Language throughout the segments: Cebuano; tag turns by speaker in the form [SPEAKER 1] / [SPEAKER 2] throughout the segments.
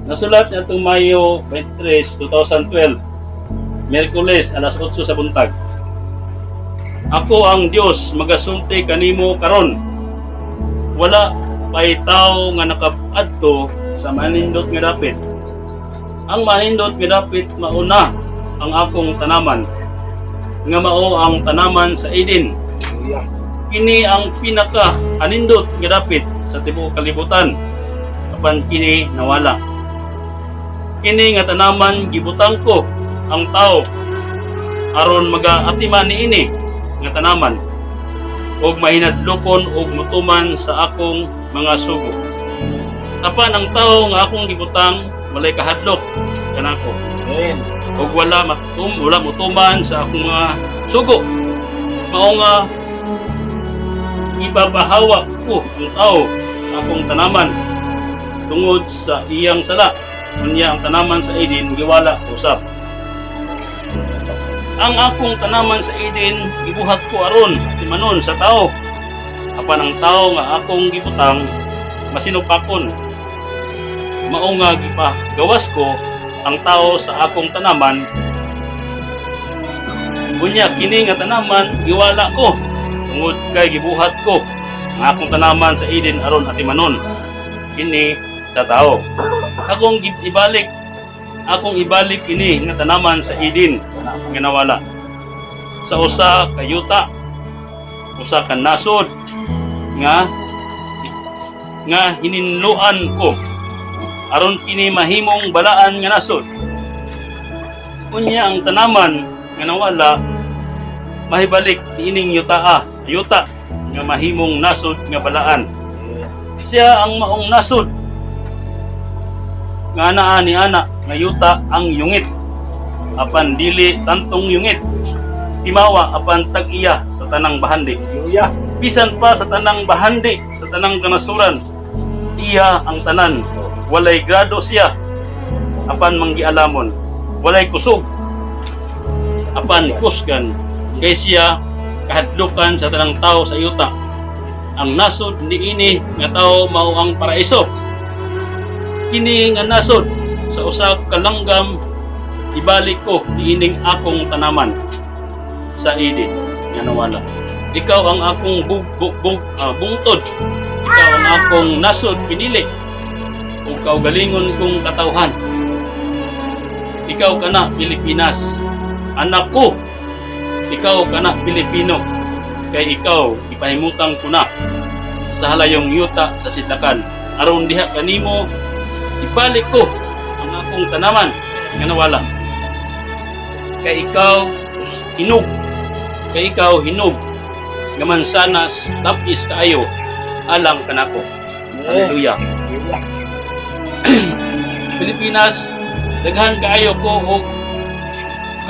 [SPEAKER 1] Nasulat niadtong Mayo 23, 2012, Miyerkules, alas 8 sa buntag. Ako ang Dios magasulti kanimo karon. Wala pay tawo nga nakaadto sa manindot nga dapit. Ang manindot nga dapit mauna ang akong tanaman nga mao ang tanaman sa Eden. Kini ang pinaka anindot nga dapit sa tibuok kalibutan, apan kini nawala. Kini nga tanaman gibutang ko ang tao aron magaatiman niini nga tanaman ug mahinadlokon ug mutuman sa akong mga sugo. Apan ang tao nga akong gibutang walay kahadlok kanako
[SPEAKER 2] Amen.
[SPEAKER 1] ug wala mutuman sa akong mga sugo. Mao nga ipapahawa ko ang tao sa akong tanaman tungod sa iyang sala. Unya ang tanaman sa Eden giwala usab. Ang akong tanaman sa Eden gibuhat ko aron timanon sa tao. Apan ang tao nga akong gibutang masinupakon. Mao nga gipagawas ko ang tao sa akong tanaman. Unya kini nga tanaman giwala ko tungod kay gibuhat ko ang akong tanaman sa Eden aron atimanon kini sa tao. Akong ibalik kini nga tanaman sa Eden nga nawala sa usa ka yuta, usa ka nasod nga nga hininluan ko aron kini mahimong balaan nga nasod. Unya ang tanaman nga nawala mahibalik niining yuta nga mahimong nasod nga balaan. Siya ang maong nasod nga naa ni ana nga yuta ang yungit, apan dili tantong yungit, timawa apan tag-iya sa tanang bahandi.
[SPEAKER 2] Hallelujah.
[SPEAKER 1] Bisan pa sa tanang bahandi, sa tanang kanasuran, iya ang tanan. Walay grado siya apan manggialamon, walay kusog apan kusgan, kay siya kahadlukan sa tanang tao sa yuta. Ang nasod niini nga tao mao ang paraiso. Kini nga nasod sa usa ka langgam ibalik ko niining akong tanaman sa Eden nga nawala. Ikaw ang akong bug, bug, bug, bungtod, ikaw ang akong nasod pinili ug kaugalingon kong katawhan. Ikaw kana, Pilipinas, anak ko. Ikaw kana, Pilipino, kay ikaw ipahimutang ko na sa halayong yuta sa sidlakan aron diha kanimo ibalik ko ang akong tanaman nga nawala, kay ikaw hinog, kay ikaw hinog nga mansanas, tapis kaayo alang kanako. Hallelujah.
[SPEAKER 2] Hallelujah.
[SPEAKER 1] Pilipinas, daghan kaayo ko og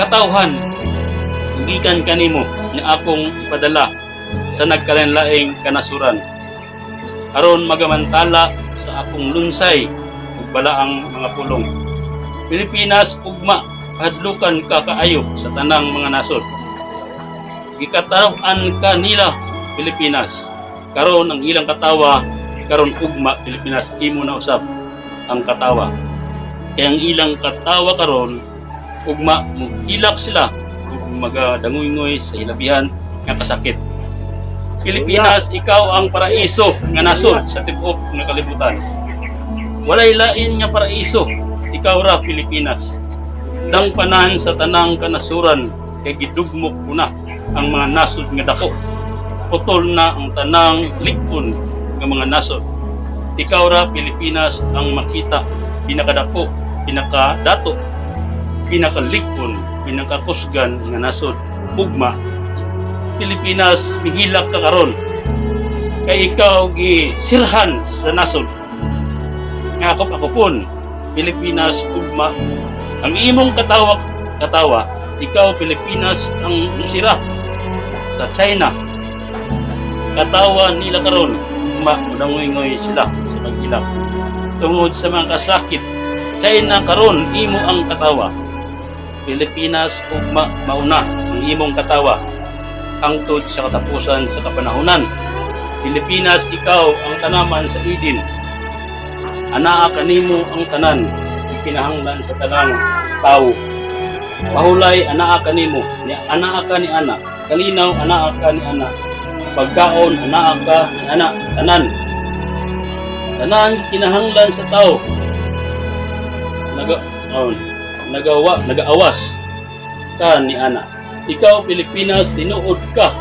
[SPEAKER 1] katawhan gikan kanimo nga akong ipadala sa nagkalain-laing kanasuran aron magamantala sa akong lunsay ug balaang mga pulong. Pilipinas, ugma kahadlukan ka kaayo sa tanang mga nasod. Gikataw-an ka nila, Pilipinas. Karon ang ilang katawa, karon ugma, Pilipinas, imo na usab ang katawa. Kaya ang ilang katawa karon, ugma mohilak sila ug magadangoy-ngoy sa hilabihan nga kasakit. Pilipinas, ikaw ang paraiso nga nasod sa tibuok nga kalibutan. Walay lain nga paraiso, ikaw ra, Pilipinas. Dangpanan sa tanang kanasuran kay gidugmok ko na ang mga nasod nga dako. Putol na ang tanang lig-on nga mga nasod. Ikaw ra, Pilipinas, ang makita pinakadako, pinakadato, pinakalig-on, pinakakusgan nga nasod. Ugma, Pilipinas, mihilak ka karon kay ikaw gi sirhan sa nasod nga akop akopon. Pilipinas, ugma ang imong katawa katawa. Ikaw, Pilipinas, ang musira sa China. Katawa nila karon, ugma mudangoy-ngoy sila sa paghilak tungod sa mga kasakit. China, karon imo ang katawa. Pilipinas, ugma mauna ang imong katawa hangtod sa katapusan sa kapanahunan. Pilipinas, ikaw ang tanaman sa Eden. Anaa kanimo ang tanan. Gikinahanglan sa tanang tao. Pahulay, anaa ka nimo, ni anaa ka ni ana. Kalinaw, anaa ka ni ana. Pagkaon, anaa ka ni ana. Tanan. Tanan kinahanglan sa tao. Oh, nagawa, nagaawas ka ni ana. Ikaw, Pilipinas, tinuod ka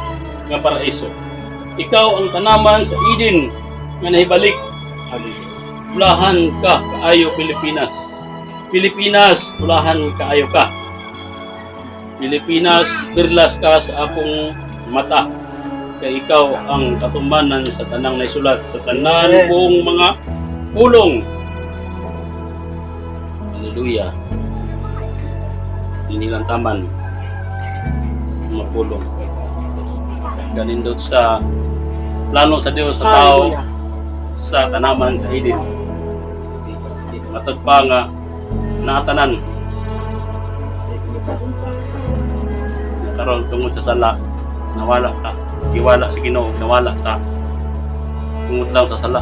[SPEAKER 1] nga paraiso. Ikaw ang tanaman sa Eden nga nahibalik. Bulahan ka kaayo, Pilipinas. Pilipinas, bulahan kaayo ka. Pilipinas, perlas ka sa akong mata. Kay ikaw ang katumanan sa tanang naisulat sa tanan
[SPEAKER 2] Amen.
[SPEAKER 1] Kong mga pulong. Hallelujah. Inilang taman mga pulong. Ganindot sa plano sa Dios sa tao
[SPEAKER 2] Hallelujah.
[SPEAKER 1] Sa tanaman sa Eden. Matod pa nga naatanan karon, tungod sa sala nawala ka, giwala sa Ginoo, nawala ka tungod lang sa sala.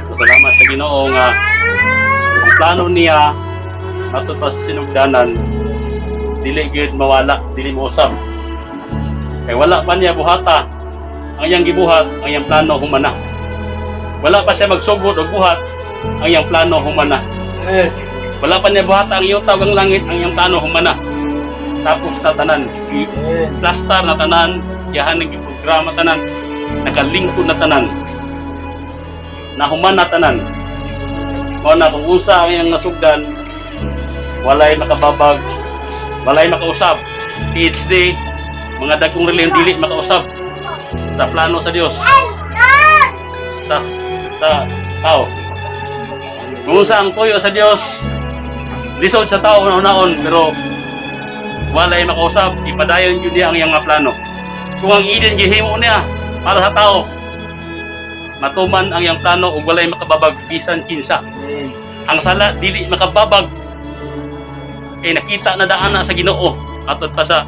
[SPEAKER 1] So, salamat sa Ginoo nga ang plano niya matod pa sa sinugdanan dili gyud mawala, dili mousab, kay wala pa niya buhata ang iyang gibuhat, ang iyang plano humana. Wala pa siya magsugod og buhat, ang iyang plano humana. Wala pa niya buhata ang yuta ug ang langit, ang iyang plano humana. Tapos na tanan, i-plaster na tanan, yahan ng programa tanan, nakalingkod na tanan, nahuman na tanan. Mao na kung unsa ang iyang nasugdan, walay makababag, walay makausab. PhD, mga dagkong relihiyon, dili makausab sa plano sa Dios sa tao. Kung unsa ang tuyo sa Dios, lisod sa tao una-unaon, pero walay makausab, ipadayon jud niya ang iyang mga plano. Kung ang Eden gihimo niya para sa tao, matuman ang iyang plano ug walay makababag bisan kinsa. Ang sala dili makababag kay nakita na daan na sa Ginoo atod pa sa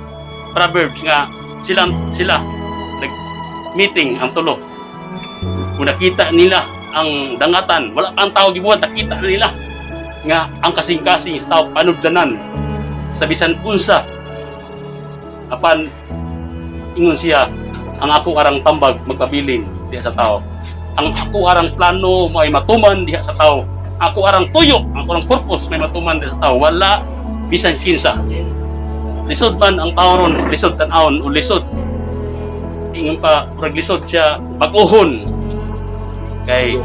[SPEAKER 1] Proverbs nga silang sila nag meeting ang tulo. Kung nakita nila ang dangatan, wala pa ang tao gibuhat, nakita na nila nga ang kasing-kasing sa tao panudlanan sa bisan unsa. Apan ingon siya, ang ako arang tambag magpabilin diha sa tao, ang ako arang plano may matuman diha sa tao, ako arang tuyo, ang ako arang purpose may matuman diha sa tao. Wala bisan kinsa. Lisod man ang tao ron, lisod tan-awon o lisod, ingon pa, murag lisod siya bag-ohon kay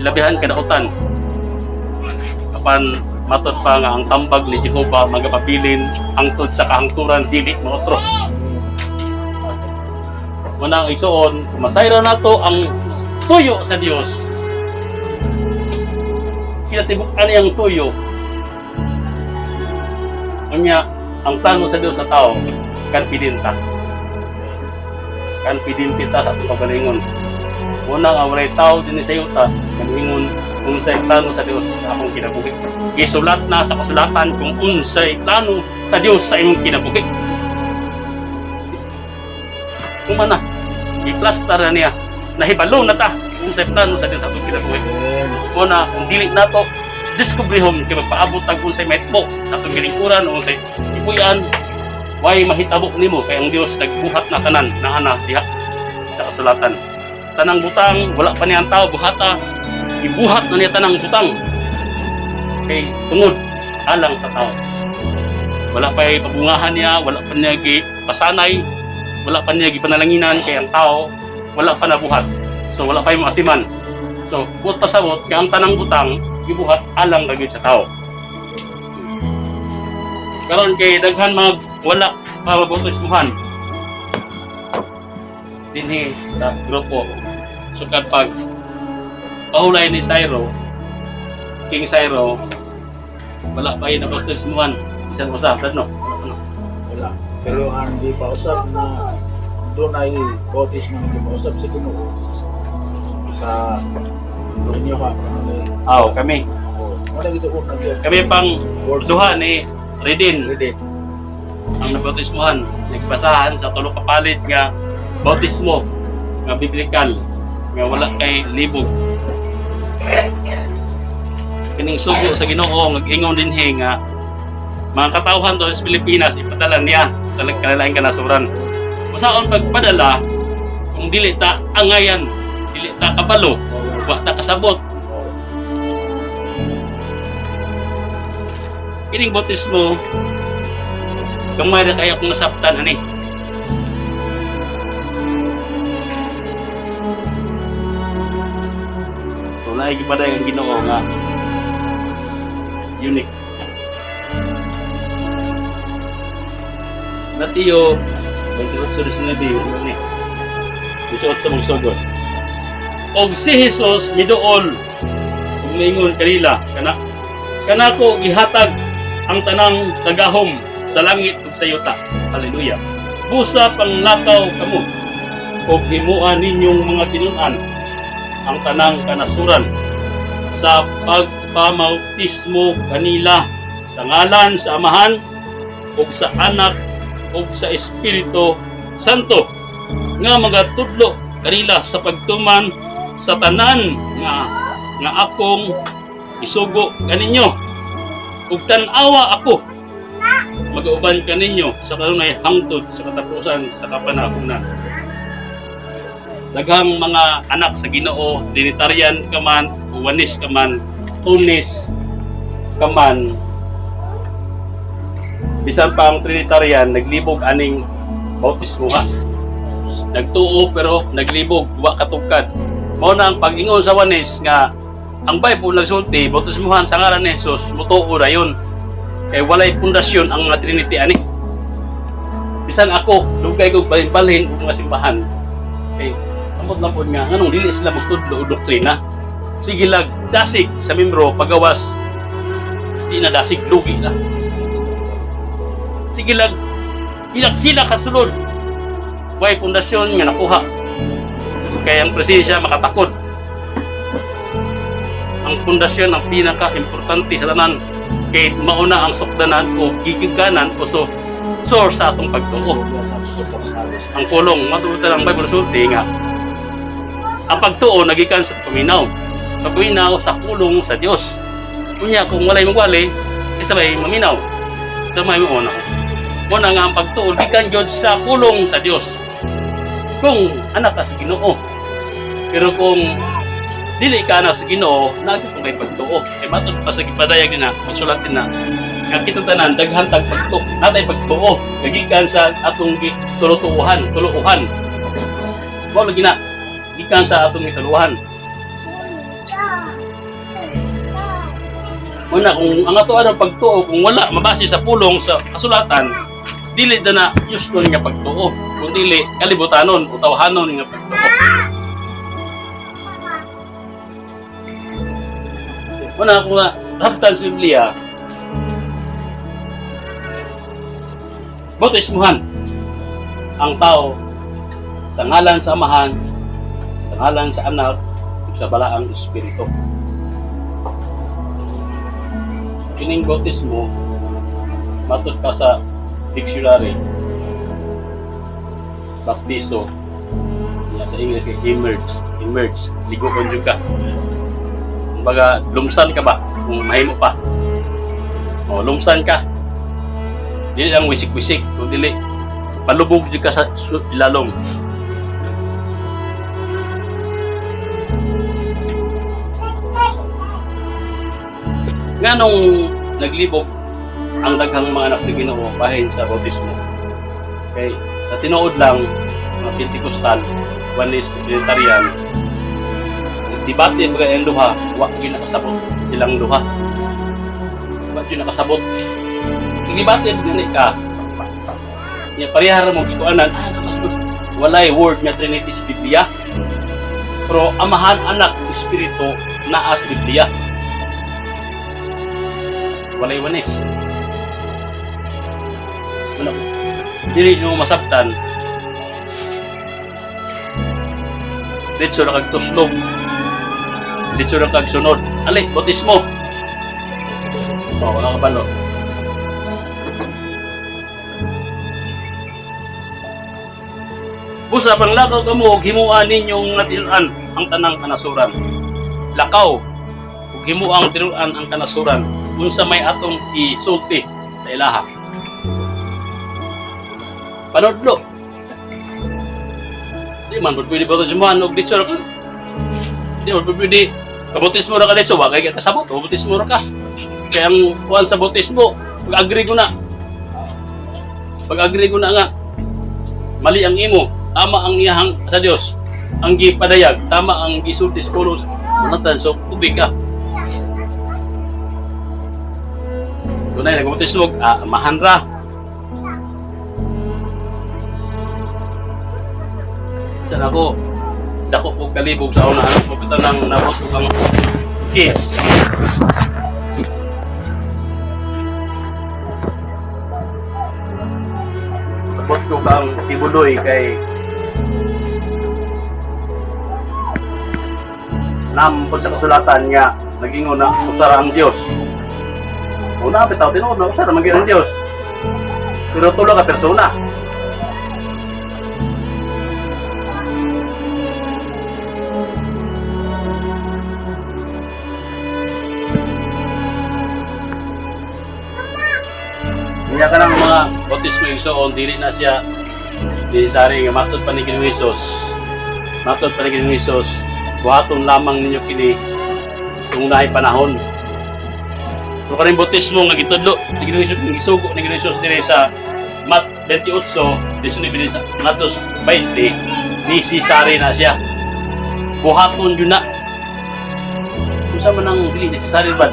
[SPEAKER 1] labihan kadautan. Apan matod pa nga ang tambag ni Jehova magapabilin hangtod sa kahangturan, dili maotro. Mao na, igsuon, masayran nato ang tuyo sa Dios, kinatibuk-an niyang tuyo. Unya ang plano sa Dios sa tao, confident ta, confident ta sa atong kaugalingon. Una nga walay tao dinhi sa yuta nga moingon kung unsay plano sa Dios sa akong kinabuhi. Gisulat na sa kasulatan kung unsay plano sa Dios sa imong kinabuhi. Human na, i-plaster na niya. Nahibalo na ta kung unsay plano sa Dios sa atong kinabuhi. Mao na kung dili nato diskubrihon kay magpaabot tag unsay mahitabo sa atong gilingkuran o unsay ipuy-an, way mahitabo nimo kay ang Dios nagbuhat na tanan, naa na diha sa kasulatan. Tanang butang, wala pa niya ang tao buhata, ibuhat na niya tanang butang kay tungod alang sa tao. Wala pa pabungahan niya, wala pa niya gipasanay, wala pa niya gipanalanginan kay ang tao wala pa nabuhat, so wala pa yung atiman. So buot pasabot kay ang tanang butang gibuhat alang ra gyud sa tao. Karon kay daghan mag wala pa mabautismuhan dinhi sa grupo. Sukad pag pahulay ni Cyro, King Cyro, wala pa yun nabautismuhan bisan usa, no? Wala pa, no?
[SPEAKER 2] Wala. Pero ang di pa usab na doon ay bautismo na di pa usab sa Ginoo sa inyo ka ano ni
[SPEAKER 1] Aw, kami.
[SPEAKER 2] Oh, wala gito una gyud.
[SPEAKER 1] Kami pang duha ni Redin
[SPEAKER 2] Ready.
[SPEAKER 1] Ang nabautismuhan. Nagbasahan sa tulo ka palid nga bautismo nga biblical nga wala kay libog. Kining sugo sa Ginoo nag-ingon dinhi nga mga katawhan doon sa Pilipinas ipadala niya sa kanilang kanasuran. Usaon pagpadala kung dili ta angayan, dili ta kabalo, wa ta kasabot. Kining bautismo, gamay ra kayo kung nasabtan ani. So naay gipaday ang Ginoo nga unique. Mateo 28:19, ano ni? 18 mong sugod. Og si Jesus miduol ug niingon kanila, Kanako gihatag ang tanang kagahom sa langit ug sa yuta." Hallelujah. "Busa panglakaw kamo ug himua ninyong mga tinun-an ang tanang kanasuran sa pagpamautismo kanila sa ngalan sa Amahan ug sa Anak ug sa Espiritu Santo, nga magatudlo kanila sa pagtuman sa tanan nga nga akong isugo kaninyo. Ug tan-awa, ako magauban kaninyo sa kanunay hangtod sa katapusan sa kapanahunan." Daghang mga anak sa Ginoo, Trinitarian ka man, Oneness ka man, Tunis ka man, bisan pa ang Trinitarian, naglibog aning bautismo ha. Nagtuo pero naglibog, wa katugkad. Mao na ang pag-ingon sa Oneness nga ang Bible nagsulti, bautismuhan sa ngalan ni Jesus, mutuo ra yun. Kay walay pundasyon ang mga Trinity ani. Bisan ako, dugay kog balhin-balhin og mga simbahan. Kay amot lang pod nga nganong dili sila magtudlo og doktrina. Sige lag dasig sa membro, pagawas di na dasig, lugi na. Sige lag hilak-hilak ka sulod. Way pundasyon nga nakuha. Kaya ang presensya makatakod. Ang pundasyon ang pinaka-importante sa tanan kay mauna ang sukdanan o gigiganan o so source sa atong pagtuo. Ang pulong matuod ang Bible sulti nga ang pagtuo nagikan sa paminaw. Paminaw sa pulong sa Dios. Unya kung walay magwali, isa may maminaw. Sa may mo na. Mo na nga ang pagtuo gikan gyud sa pulong sa Dios. Kung anak ka sa Ginoo. Pero kung dili ka anak sa Ginoo, naa gyud kay pagtuo. Kay matud pa sa gipadayag na, masulat na nga kita tanan daghan tag pagtuo, natay pagtuo gikan sa atong gitulutuohan, tuluohan. Mao lagi na gikan sa atong gituluhan. Muna kung ang ato ang pagtuo kung wala mabase sa pulong sa kasulatan, dili na na Houston nga pagtuo, kung dili kalibutanon o tawhanon nga pagtuo. Muna kung haptan sa Biblia, bautismuhan ang tao sa ngalan sa Amahan, sa ngalan sa Anak, ug sa Balaang Espiritu. Kining bautismo, matud pa sa dictionary, baptiso, niya sa English kay immerse, immerse, ligoon jud ka. Kumbaga, lumsan ka ba? Kung mahimo pa. O, lumsan ka. Dili lang wisik-wisik, kung dili, palubog jud ka sa ilalom. Nganong naglibog ang daghang mga anak sa Ginoo bahin sa bautismo? Kay sa tinuod lang, mga Pentecostal, Oneness, Trinitarian, debate ba ang duha, wa gyud nakasabot silang duha. Wa gyud nakasabot. Debate gani ka. Nya parehara mo gikuanan, nakasabot. Walay word nga Trinity sa Biblia. Pero Amahan, Anak, Espiritu naa sa Biblia. Walay Oneness. Ano? Dili nyo masabtan. Ditso na kag tuslog. Ditso na kag sunod. Ali, bautismo. Oh, wala ka balo. Busa panglakaw kamo og himua ninyong natil-an ang tanang kanasuran. Lakaw ug Himuang tinuan ang kanasuran, unsa may atong isulti sa ilaha? Panudlo. Di man pud pwede bautismuhan og ditso ra ka. Di man pud pwede kabautismo ra ka ditso, wa kay kasabot, bautismo ra ka. Kaya ang kuan sa bautismo, pag-agree ko na. Pag-agree ko na nga mali ang imo, tama ang iyahang sa Dios. Ang gipadayag, tama ang gisulti sa pulos. Manatan, so ubi ka. Dunay nagbautismo, amahan ra. Sa ako, dako ko kalibog sa una, ano, pagkita nang nabot ko kang kids. Nabot ko kang tibuloy kay nampod sa kasulatan nga nagingon na usara ang Dios. Una bitaw tinuod na usara man gyud ang Dios. Pero tulo ka persona. Niya ka ng mga bautismo igsoon, dili na siya necessary nga matod pa ni Ginoong Hesus. Matod pa ni Ginoong Hesus, buhaton lamang ninyo kini kung naay panahon. So kaning bautismo nga gitudlo ni Ginoong Hesus, nga gisugo ni Ginoong Hesus dire sa Mat 28, 19, Matos 20, necessary na siya. Buhaton yun na. Kung sa man ang dili necessary ba?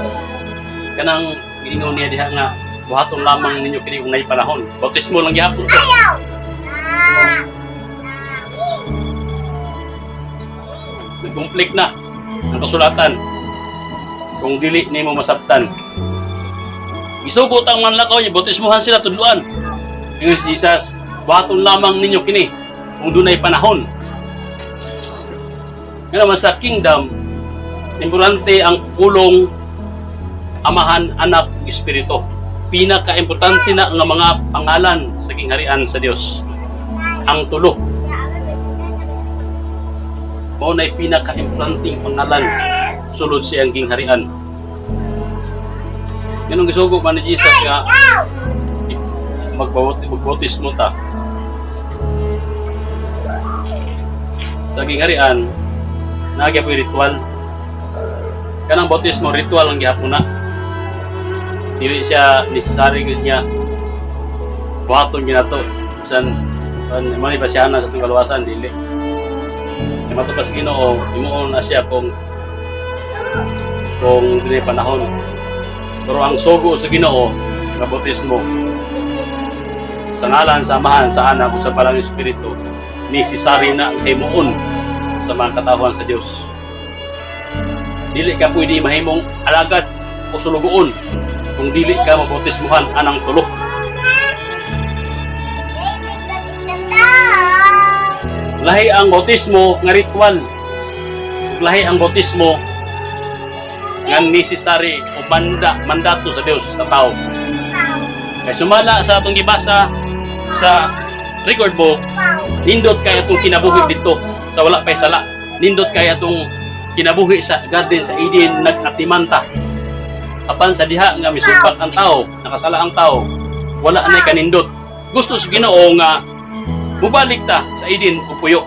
[SPEAKER 1] Kanang giingon niya diha nga buhaton lamang ninyo kini kung naay panahon. Bautismo lang gihapon to. Nagkumplik na ang kasulatan kung dili nimo masabtan. Gisugot ang manlakaw niya, bautismuhan sila tudluan. Ingon si Jesus, buhaton lamang ninyo kini kung dunay panahon. Nga naman sa kingdom, importante ang pulong Amahan, Anak, ug Espiritu. Pinaka-importante na nga mga pangalan sa gingharian sa Dios. Ang tulo. Mao na'y pinaka-importanteng pangalan sulod sa iyang gingharian. Ganong gisugo man ni Jesus nga magbautismo ta. Sa gingharian, naa gyapoy ritual. Kanang bautismo, ritual ang gihapon na. Dili siya necessary gyud niya buhaton gyud nato. Bisan mao ni ba siya na sa atong kaluwasan, dili. Kay matud pa sa Ginoo, himuon na siya kung dili panahon. Pero ang sugo sa Ginoo nga bautismo sa ngalan sa Amahan, sa Anak ug sa Balaang Espiritu, necessary na ang himuon sa mga katawhan sa Dios. Dili ka pwede mahimong alagad o sulugoon kung dili ka mabautismuhan anang tulo. Lahi ang bautismo nga ritual. Lahi ang bautismo nga necessary o mandato sa Dios sa tao. Kay sumala sa atong gibasa sa record book, nindot kay atong kinabuhi dito sa wala pay sala. Nindot kay atong kinabuhi sa garden sa Eden, nag-atimanta. Apan sa diha nga misupat ang tao, nakasala ang tao, wala nay kanindot. Gusto sa Ginoo nga mubalik ta sa Eden ug puyo.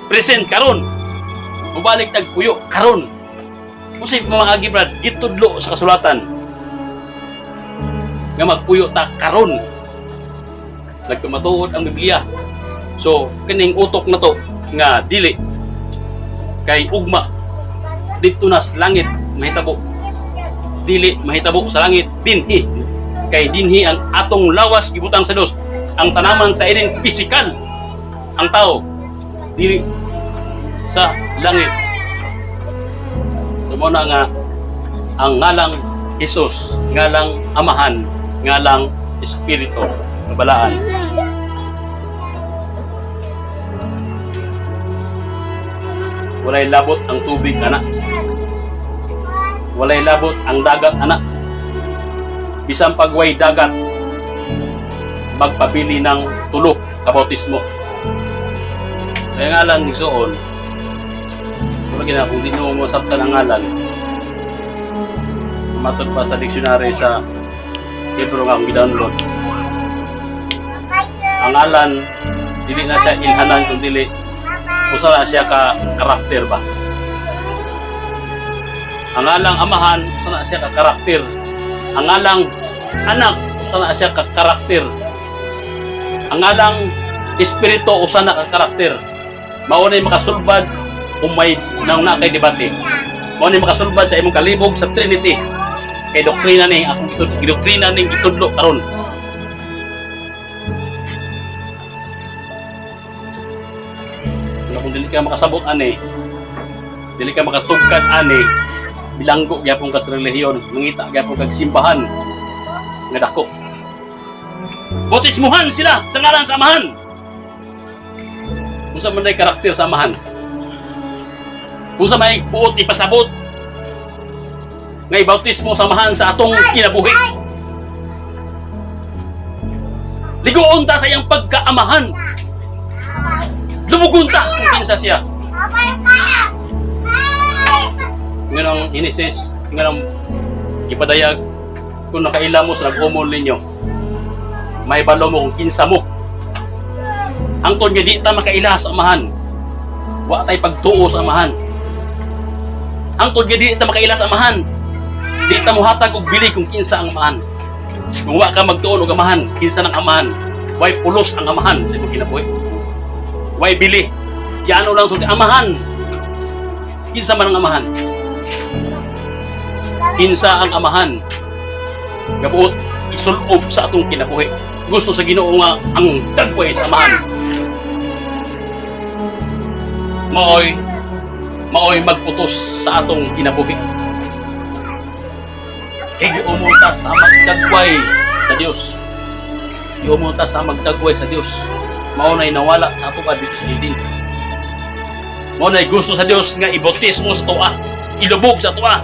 [SPEAKER 1] Present karon. Mubalik tag puyo karon. Usay mga agi, Brad, gitudlo sa kasulatan nga magpuyo ta karon. Nagtumatuod ang Biblia. So, kining utok na to nga dili kay ugma dito na sa langit mahitabo. Dili mahitabo sa langit dinhi. Kay dinhi ang atong lawas gibutang sa Dios. Ang tanaman sa Eden physical ang tao dili sa langit. So, mao na nga ang ngalang Hesus, ngalang Amahan, ngalang Espiritu, kabalaan. Walay labot ang tubig, ana. Walay labot ang dagat, ana. Bisan pagway dagat, magpabili ng tulo ka bautismo. Kaya nga lang, igsoon, kung gina, kung di nyo masabtan ang ngalan, Matod pa sa dictionary sa libro nga akong gi-download. Ang ngalan, dili na siya ilhanan kung dili usa na siya ka karakter ba. Ang ngalang Amahan, usa na siya ka karakter. Ang ngalang Anak, usa na siya ka karakter. Ang ngalang Espiritu, usa na ka karakter. Mao na makasulbad kung may nang na kay debate. Mao ni makasulbad sa imong kalibog sa Trinity. Kay doktrina ni akong doktrina ning gitudlo karon. Pero kung dili ka makasabot ani, dili ka makatugkad ani, bilanggo gyapon ka sa relihiyon, mangita gyapon kag simbahan nga dako. Bautismuhan sila sa ngalan sa Amahan. Unsa man day karakter sa Amahan? Unsa may buot ipasabot nga ibautismo sa Amahan sa atong kinabuhi? Liguon ta sa iyang pagkaamahan. Lumugon ta kung kinsa siya. Nganong Genesis, nganong ipadayag, kung nakaila mo sa nag-umol ninyo, may balo mo kung kinsa mo. Hangtod nga di ta makaila sa Amahan, wa tay pagtuo sa Amahan. Hangtod nga di ta makaila sa Amahan, di ta mohatag og bili kung kinsa ang Amahan. Kung wa ka magtuon og Amahan, kinsa ng Amahan, way pulos ang Amahan sa imong kinabuhi. Way bili. Yano lang sulti Amahan. Kinsa man ang Amahan? Kinsa ang Amahan? Gabuot isulob sa atong kinabuhi. Gusto sa Ginoo nga ang dagway sa Amahan. Maoy magputos sa atong kinabuhi. Kay giumol ta sa magdagway sa Dios. Giumol ta sa magdagway sa Dios. Mao na'y nawala sa ato pa dito sa Eden. Mao na'y gusto sa Dios nga ibautismo sa tuwa, ilubog sa tuwa.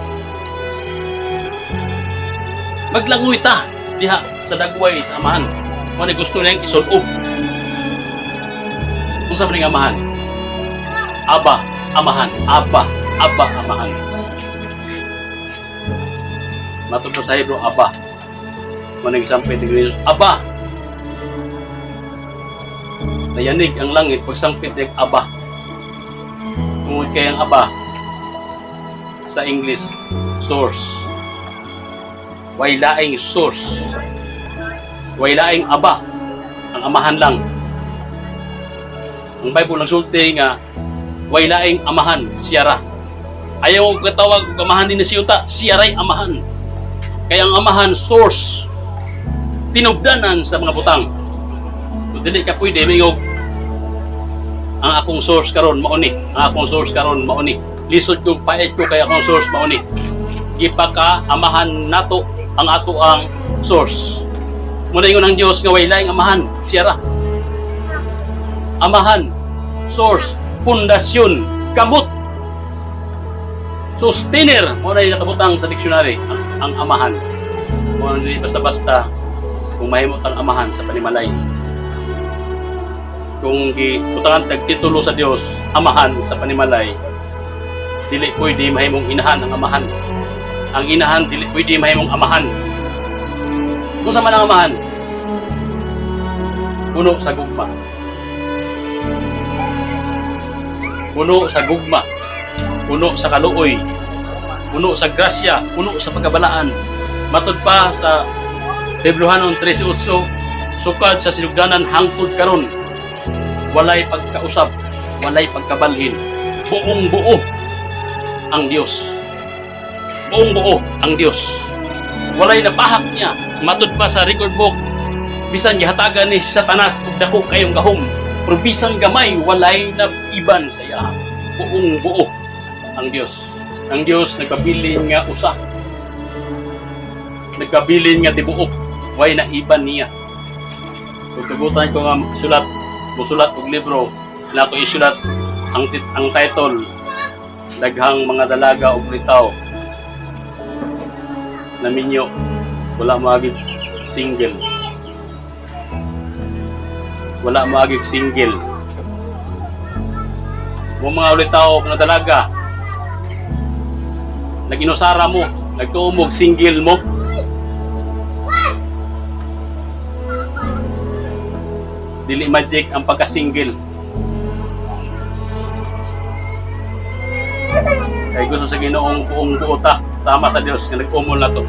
[SPEAKER 1] Maglangoy ta diha sa dagway sa Amahan. Mao na'y gusto niyang isulob. Unsa man ning Amahan? Aba, Amahan, Aba, Aba, Amahan. Matod pa sa Hebrew, Aba. Mao na'y gisampit ni Jesus, Aba. Nayanig ang langit pagsampit ng Aba. Tungod kay ang Aba sa English, source. Way laing source. Way laing Aba. Ang Amahan lang. Ang Bible nagsulti nga way laing Amahan, siya ra. Ayaw ko katawag og Amahan din na siya unta, siya ray Amahan. Kaya ang Amahan, source, tinubdanan sa mga butang. So, dili ka pwede mingog ang akong source karon mao ni, ang akong source karon mao ni. Lisod kong pait ko kay akong source mao ni. Gipaka Amahan nato ang ato ang source. Muna ingon ang Dios nga way laing Amahan, siya ra. Amahan, source, pundasyon, kamot, sustainer, mao na yung nakabutang sa dictionary, ang Amahan. Mao na dili basta-basta kung mahimot ang Amahan sa panimalay. Kung gibutangan tag titulo sa Dios, Amahan sa panimalay, dili pwede mahimong inahan ang Amahan. Ang inahan dili pwede mahimong Amahan. Kung sa man ang Amahan, puno sa gugma. Puno sa gugma, puno sa kaluoy, puno sa grasya, puno sa pagkabalaan. Matod pa sa Hebreohanon 13:8, sukad sa sinugdanan hangtod karon, walay pagkausab, walay pagkabalhin. Buong buo ang Dios. Buong buo ang Dios. Walay napahak niya. Matod pa sa record book, bisan gihatagan ni Satanas og dako kayong gahom, pero bisan gamay, walay na iban sa iya. Buong buo ang Dios. Ang Dios nagpabilin nga usa. Nagkabilin nga tibuok, way na iban niya. Kung tugutan ko nga sulat, musulat og libro, na ako isulat ang title, Daghang Mga Dalaga og Litaw. Naminyo, wala maagig single. Wala maagig single. Mo mga ulitaw mga dalaga, naginusara mo. Nagtuo mo single mo. Dili magic ang pagka-single. Kay gusto sa Ginoong buong buo ta sama sa Dios nga nag-umol na to.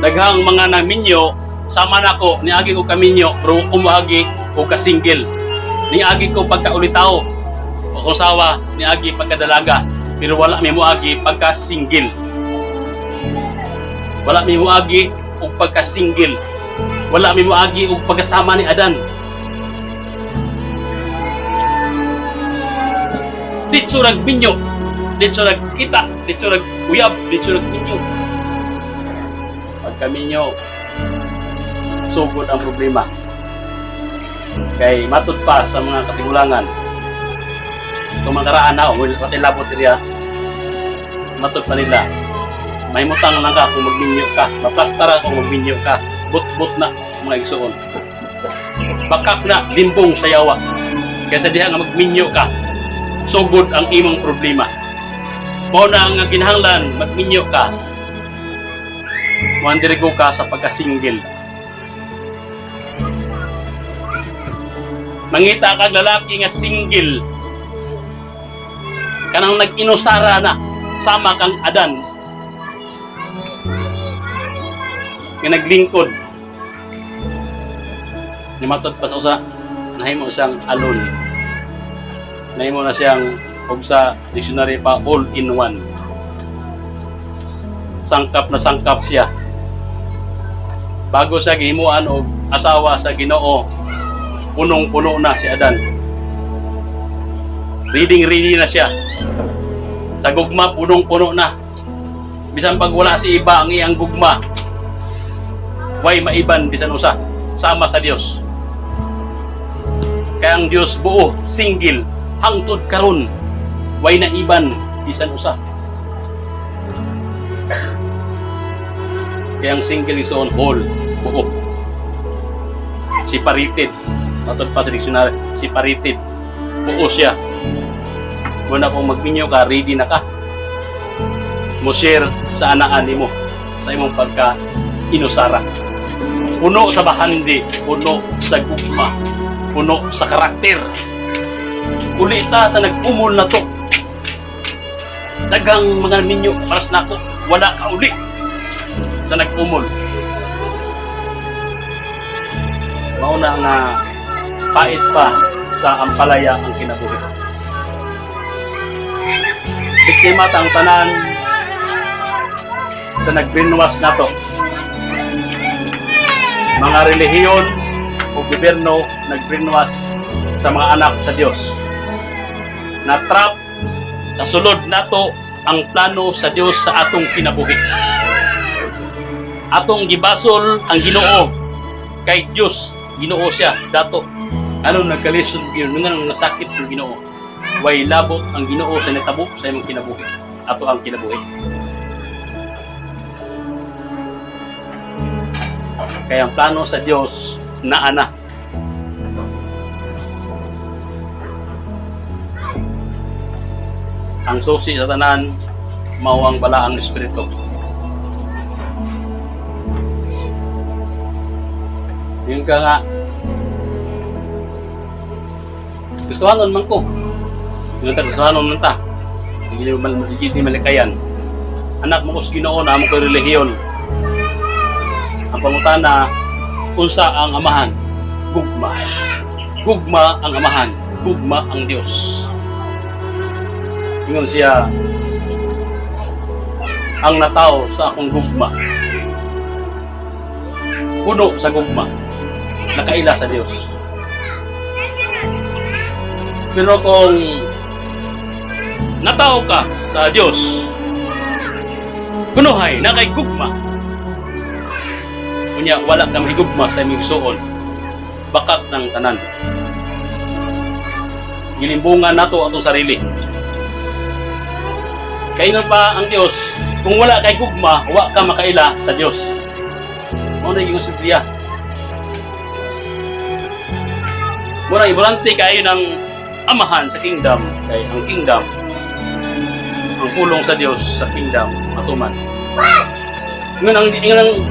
[SPEAKER 1] Daghang mga naminyo sama nako, niagi ko kaminyo pero umuagi ko ka-single. Niagi ko pagkaulitaw o kusawa, niagi pagkadalaga, pero wala mi moagi pagka-single. Wala mi moagi og pagka-single. Wala mi moagi og pagkasama ni Adan. Ditso rag minyo, ditso rag kita, ditso rag uyab, ditso rag minyo. Pagka minyo, sugod ang problema. Kay matud pa sa mga katigulangan, kung makaraan na, o pati labot niya, matud pa nila, may mutang lang ka kung magminyo ka, maplastara kung magminyo ka, but-but na mga igsuon. Bakak na, limbong sa yawa. Kaysa diha nga magminyo ka, sugod ang imong problema. Mao na ang kinahanglan, magminyo ka, wandirigo ka sa pagka-single. Mangita kag lalaki nga single, kanang nag-inusara na sama kang Adan nga naglingkod, nimatod pa sa usa, nahimo siyang alon, nahimo na siyang, og sa dictionary pa, all in one. Sangkap na sangkap siya bago siya gihimuan og asawa sa Ginoo. Punong-puno na si Adan, reading ready na siya sa gugma, punong-puno na. Bisan pag wala si iba, ang iyang gugma way maiban bisan usa, sama sa Dios. Kaya ang Dios buo, single, hangtod karon way na iban bisan usa. Kaya ang single is on whole, buo, separated. Matod pa sa dictionary, separated, buo siya. Muna kung magminyo ka, ready na ka mo share sa anaan nimo sa imong pagka inusara. Puno sa bahandi, puno sa gugma, puno sa karakter. Ulita sa nag-umol na to. Daghang mga minyo paras nako, wala ka uli sa nag-umol. Mao na nga pait pa sa ampalaya ang kinabuhi. Biktima ta ang tanan sa nag-brainwash nato. Mga relihiyon o gobyerno nag-brainwash sa mga anak sa Dios. Na-trap sa sulod nato ang plano sa Dios sa atong kinabuhi. Atong gibasol ang Ginoo, kay Dios Ginoo siya dato. Ano nagkalisod Ginoo, nga nasakit ang Ginoo? Way labot ang Ginoo sa natabo sa imong kinabuhi. Ato ang kinabuhi. Kaya ang plano sa Dios naa na. Ang susi sa tanan mao ang balaang espiritu. Yun ka nga. Gustuhanon man ko. Yun ta, gustuhanon man ta. Hindi man hindi malikayan. Anak mo ko sa Ginoo na amo ko relihiyon. Ang pangutana, unsa ang amahan? Gugma. Gugma ang amahan. Gugma ang Dios. Ingon siya, ang nataw sa akong gugma, puno sa gugma, nakaila sa Dios. Pero kung nataw ka sa Dios, kunuhay na kay gugma, unya wala ka mahigugma sa imong igsuon, bakak ng tanan. Gilimbungan nato atong sarili. Kailan pa ang Dios, kung wala kay gugma, wa ka makaila sa Dios. Mao na yung siya. Mura importante kayo ng amahan sa kingdom, kay ang kingdom Ang pulong sa Dios sa kingdom matuman. Ingon ang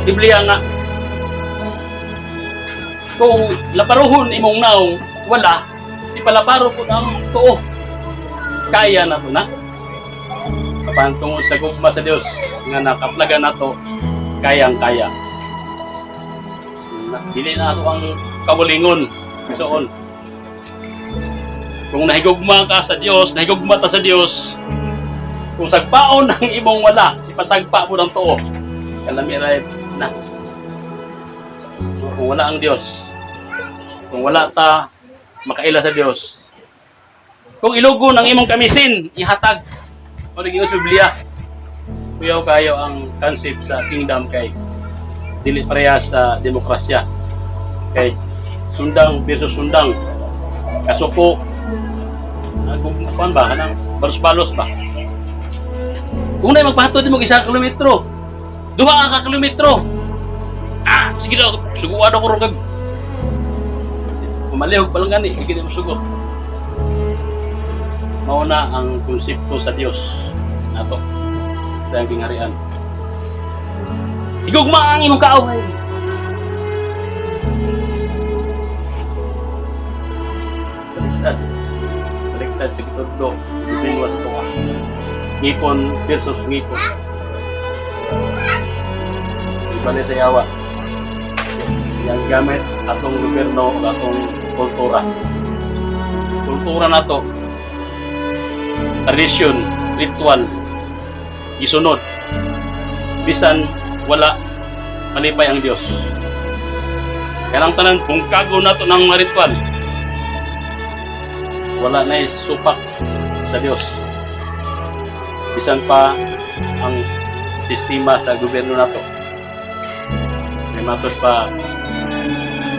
[SPEAKER 1] Biblia nga kung laparuhon imong naong wala, ipalaparo po ang tuo. Kaya na to na. Apan tungod sa gugma sa Dios nga nakaplaga nato, kayang-kaya. Dili na ato ang kawalingon soon. Kung nahigugma ka sa Dios, nahigugma ta sa Dios, kung sagpaon ang imong wala, ipasagpa mo ng tuo. Kalami ra na. Kung wala ang Dios, kung wala ta makaila sa Dios, kung ilugon ang imong kamisin, ihatag. O naging sa Biblia, kuyaw kayo ang concept sa kingdom kay dili parehas sa demokrasya. Kay sundang versus sundang. Kasuko, kung kuan ba, kanang balos-balos ba? Kung na magpahatod mo 1 kilometro, 2 ka kilometro. Ah, sige daw, suguan ako ron kag. Pumalihog pa lang gani, hindi mo sugo. Mao na ang konsepto sa Dios nato sa iyang gingharian. Higugma ang imong kaaway. Baliktad. Baliktad sa gitudlo. Gipinwa sa tuwa. Ngipon versus ngipon. Ibalik sa yawa. Yang gamit atong gobyerno o atong kultura. Kultura nato, tradisyon, ritual, gisunod. Bisan wala malipay ang Dios. Kanang tanan bungkago nato ng mga ritual. Wala na supak sa Dios. Bisan pa ang sistema sa gobyerno nato. May matos pa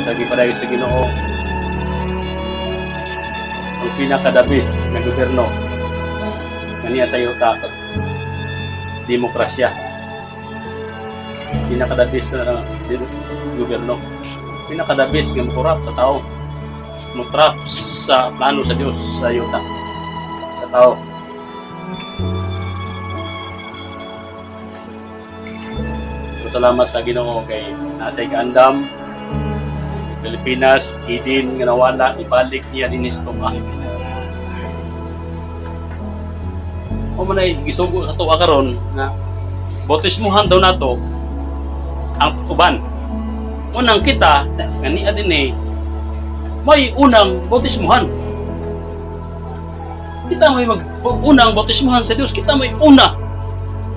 [SPEAKER 1] sa gipadayon sa Ginoo, ang pinakadabis na gobyerno nga niya sa yuta, demokrasya. Pinakadabis na gobyerno, pinakadabis nga mokorap sa tao, motrap sa plano sa Dios sa yuta sa tao. So, salamat sa Ginoo kay nasa kaandam Pilipinas, Eden nga nawala, ibalik niya dinhi sa tunga. O man ay gisugo sa tuwa karon nga bautismuhan daw nato ang uban. Unang kita nga niya dinhi may unang bautismuhan. Kita may mag unang bautismuhan sa Dios, kita may una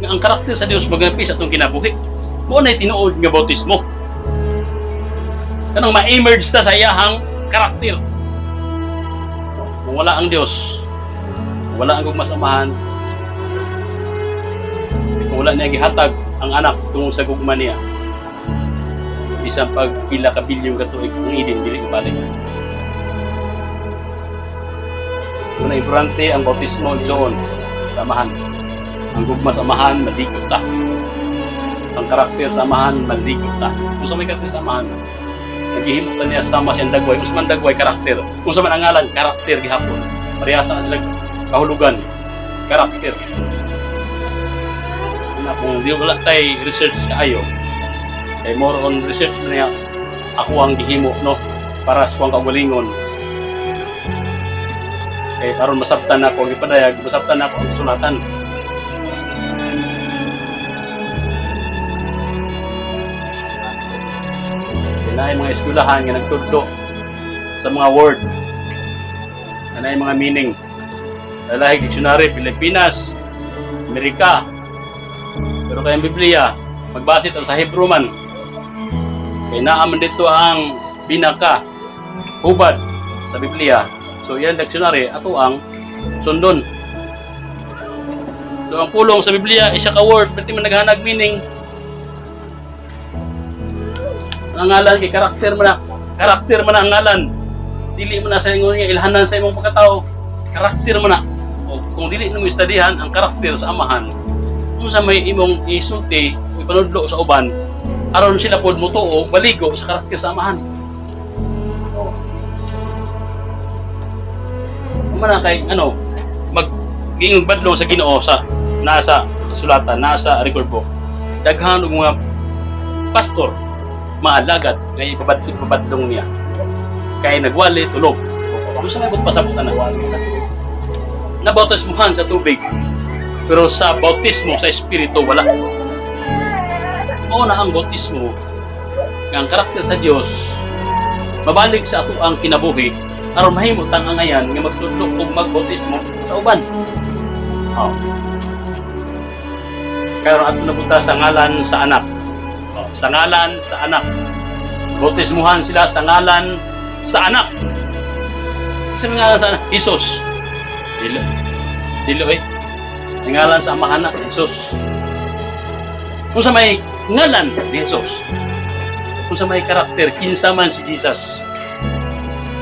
[SPEAKER 1] nga ang karakter sa Dios magapi sa atong kinabuhi. Mao na tinuod nga bautismo. Kanang ma-emerge ta sa iyahang karakter. Kung wala ang Dios, wala ang gugma sa Amahan, kung wala niya gihatag ang anak tungod sa gugma niya, bisan pag pila ka bilyon ka tuig ang Eden dili ibalik. Una importante ang bautismo doon sa Amahan. Ang gugma sa Amahan, malikot ta. Ang karakter sa Amahan, malikot ta. Kung sa may karakter sa Amahan, naghihimo ta niya sama siyang dagway. Kung sa man dagway, karakter. Kung sa man ang ngalan, karakter gihapon. Parehasa na sila kahulugan. Karakter. Na kung di wala tay research kaayo, kay more on research na niya ako ang gihimo, no, para sa kuwang kaugalingon. Kay aron masabtan nako ang gipadayag, masabtan nako ang sulatan. Kaya naay mga eskwelahan nga nagtudlo sa mga word, na mga meaning. Lahi dictionary, Pilipinas, Amerika. Pero kaya ang Biblia, magbase ta sa Hebrew man. Kay naa man dito ang pinaka hubad sa Biblia. So yan dictionary ato ang sundon. So ang pulong sa Biblia isa ka word, pwede man naghanag meaning. Ang ngalan kay karakter man na, karakter man na ang ngalan. Dili man na sa ingon nga ilhanan sa imong pagkatao. Karakter man na. O kung dili nimo istudihan ang karakter sa Amahan, unsa may imong isulti o ipanudlo sa uban aron sila pod motuo baligo sa karakter sa Amahan? Oh. Amo na kay ano mag Giingon badlong sa Ginoo sa nasa sulatan, nasa record book. Daghan og mga pastor, mga alagad nga ipabadlong niya. Kay nagwali tulog. Kung sa may pasabot na nabautismuhan sa tubig, pero sa bautismo sa Espiritu wala. Mao na ang bautismo nga ang karakter sa Dios mabalik sa ato ang kinabuhi aron mahimo tang angayan nga magtudlo ug magbautismo sa uban. Oh. Karon ato napunta sa ngalan sa Anak. Oh, sa ngalan sa Anak. Bautismuhan sila sa ngalan sa Anak. Sa ngalan sa Anak, Jesus. Dilo. Dilo eh. Sa ngalan sa Amahan na, Jesus. Kung sa may ngalan ni Jesus, kung sa may karakter, kinsa man si Jesus.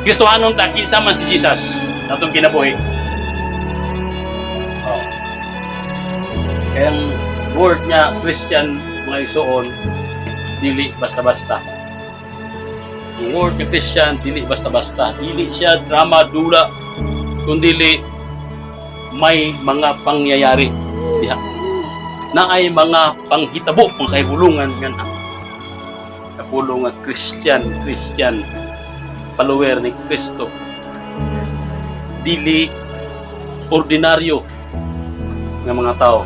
[SPEAKER 1] Kristohanon ta, kinsa man si Jesus sa atong kinabuhi. Oh. Kaya ang word niya, Christian, mga igsoon, dili basta-basta. Ang word ni Christian, dili basta-basta. Dili siya drama, dula, kundi may mga pangyayari diha. Na ay mga panghitabo, mga kahigulungan nga na. Kapulong nga Christian, Christian, follower ni Kristo. Dili ordinaryo nga mga tao.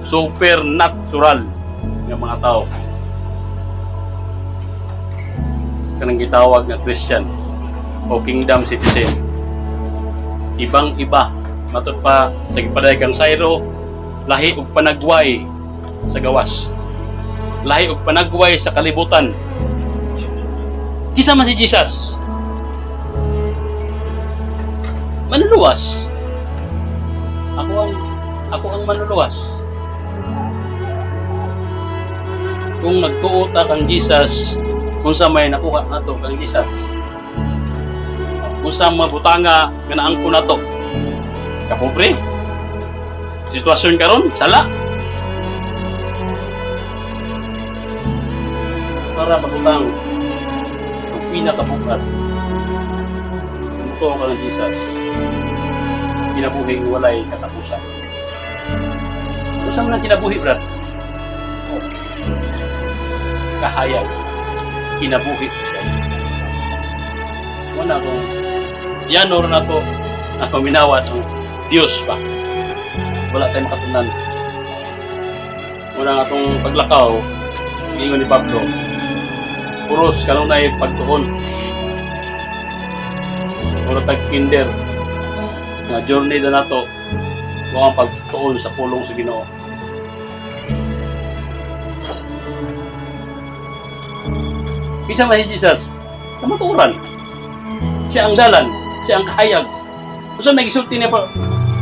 [SPEAKER 1] Supernatural nga mga tao. Kanang gitawag nga Christian o kingdom citizen. Ibang-iba matud pa sa gipaday kang Syro, lahi og panagway sa gawas. Lahi og panagway sa kalibutan. Kinsa man si Jesus? Manluluwas. Ako ang manluluwas. Kung nagtuo ta kang Jesus, unsa may nakuha nato kang Jesus? Unsa mabutanga nga naangko nato? Kapobre. Sitwasyon karon, sala. Para mabutang ang pinakabukat. Kung ka ng Jesus, kinabuhi walay katapusan. Unsa man ang kinabuhi, brad? Oh. Kahayag. Kinabuhi. Wala kung yanor na to na paminawat ang Diyos ba? Wala tayong makatunan. Wala nga itong paglakaw, ingon ni Pablo, puros kanunay pagtuon. Puro tag kinder nga journey na nato mo ang pagtuon sa pulong sa Ginoo. Kinsa man si Jesus? Kamatuoran. Siya ang dalan, siya ang kahayag. Unsa may gisulti niya pa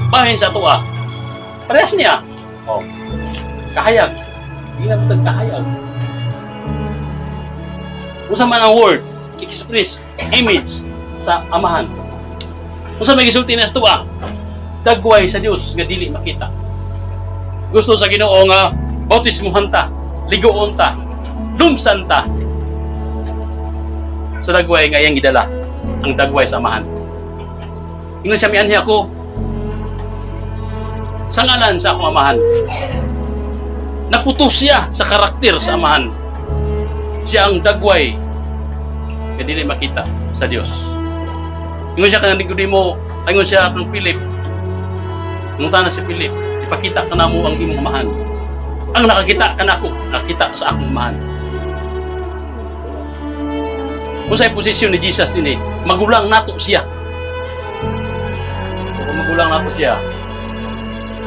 [SPEAKER 1] bahin sa atoa? Parehas niya. Oh. Kahayag. Di na tag kahayag. Unsa man ang word, express, image sa Amahan. Unsa may gisulti niya sa atoa? Dagway sa Dios nga dili makita. Gusto sa Ginoo nga bautismuhan ta, ligoon ta, lumsan ta sa dagway nga iyang gidala, ang dagway sa Amahan. Ingon siya, mianhi ako sa ngalan sa akong Amahan. Naputos siya sa karakter sa Amahan. Siya ang dagway nga dili makita sa Dios. Ingon siya kang Nicodemo, ingon siya kang Philip. Ngutana si Philip, ipakita ka namo ang imong Amahan. Ang nakakita kanako, nakita sa akong Amahan. Kung sa posisyon ni Jesus dinhi, magulang nato siya. Kung magulang nato siya,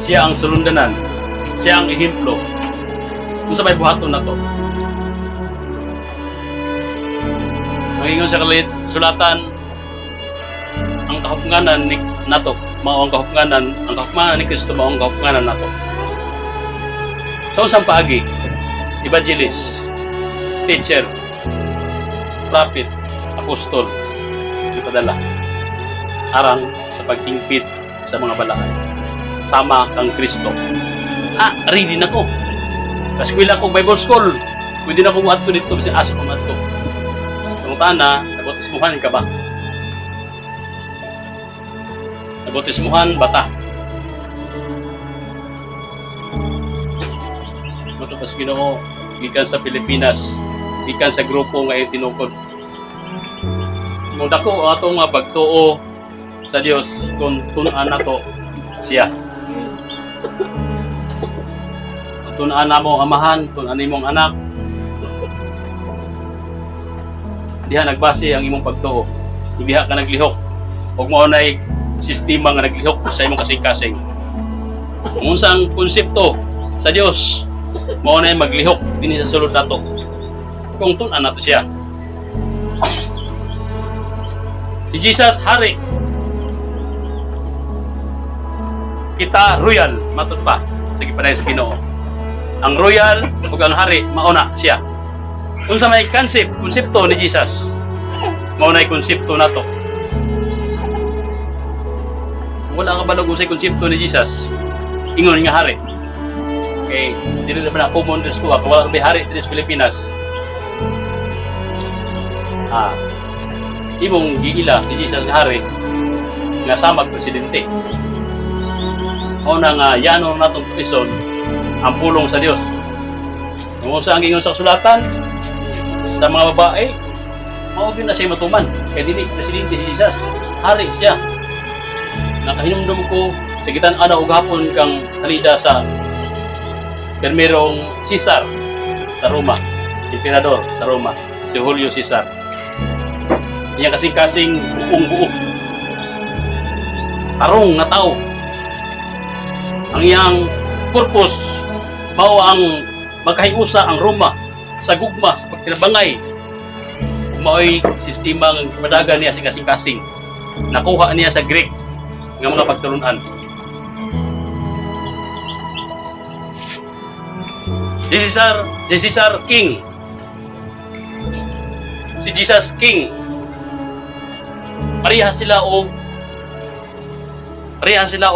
[SPEAKER 1] siya ang sulundanan, siya ang ehemplo. Kung sa may buhaton nato. Mangingon sa kalit, sulatan, ang kahupnganan ni nato, mao ang kahupnganan ni Kristo mao ang kahupnganan nato. Sa usang paagi, evangelist, teacher, prophet, apostol, ipadala arang sa pagtingpit sa mga balaan. Sama kang Kristo. Ah, ready na ko. Kaskwela ko Bible School. Pwede na ko muadto dito bisan asa ko muadto. Pangutana, nabautismuhan ka ba? Nabautismuhan bata. Mato pa sa Ginoo gikan sa Pilipinas, gikan sa grupo nga iyang tinukod. Mo dako ang atong mga pagtuo sa Dios kung tun-an nato siya. Kung tun-an namo ang amahan, tun-an nimong anak, diha nagbase ang imong pagtuo. Diha ka naglihok. Ug mao nay sistema nga naglihok sa imong kasing-kasing. Kung unsa ang konsepto sa Dios, mao nay maglihok dinhi sa sulod nato. Kung tun-an nato siya. Si Jesus hari. Kita royal matud pa sa gipaday sa Ginoo. Ang royal ug ang hari mao na siya. Unsa may konsepto ni Jesus, mao nay konsepto nato. Wala ka balog unsay konsepto ni Jesus. Ingon nga hari. Kay dili na ba na common diri sa kuha, wala may hari diri sa Pilipinas. Imong giila si Jesus nga hari nga samag presidente. Mao na nga yano natong tuison ang pulong sa Dios. Kung unsa ang giingon sa kasulatan sa mga babae, mao gyud na siya matuman. Kay dili presidente si Jesus, hari siya. Nakahinumdum ko sa gitan-an og hapon kang salida sa permerong Caesar sa Roma, emperador sa Roma, si Julio Caesar. Iyang kasing-kasing buong buo. Tarong nga tao. Ang iyang purpose mao ang magkahiusa ang Roma sa gugma, sa pagtinabangay. Mao'y sistema nga gipadagan niya sa kasing-kasing. Nakuha niya sa Greek nga mga pagtulunan. Si Caesar King. Si Jesus King. Pareha sila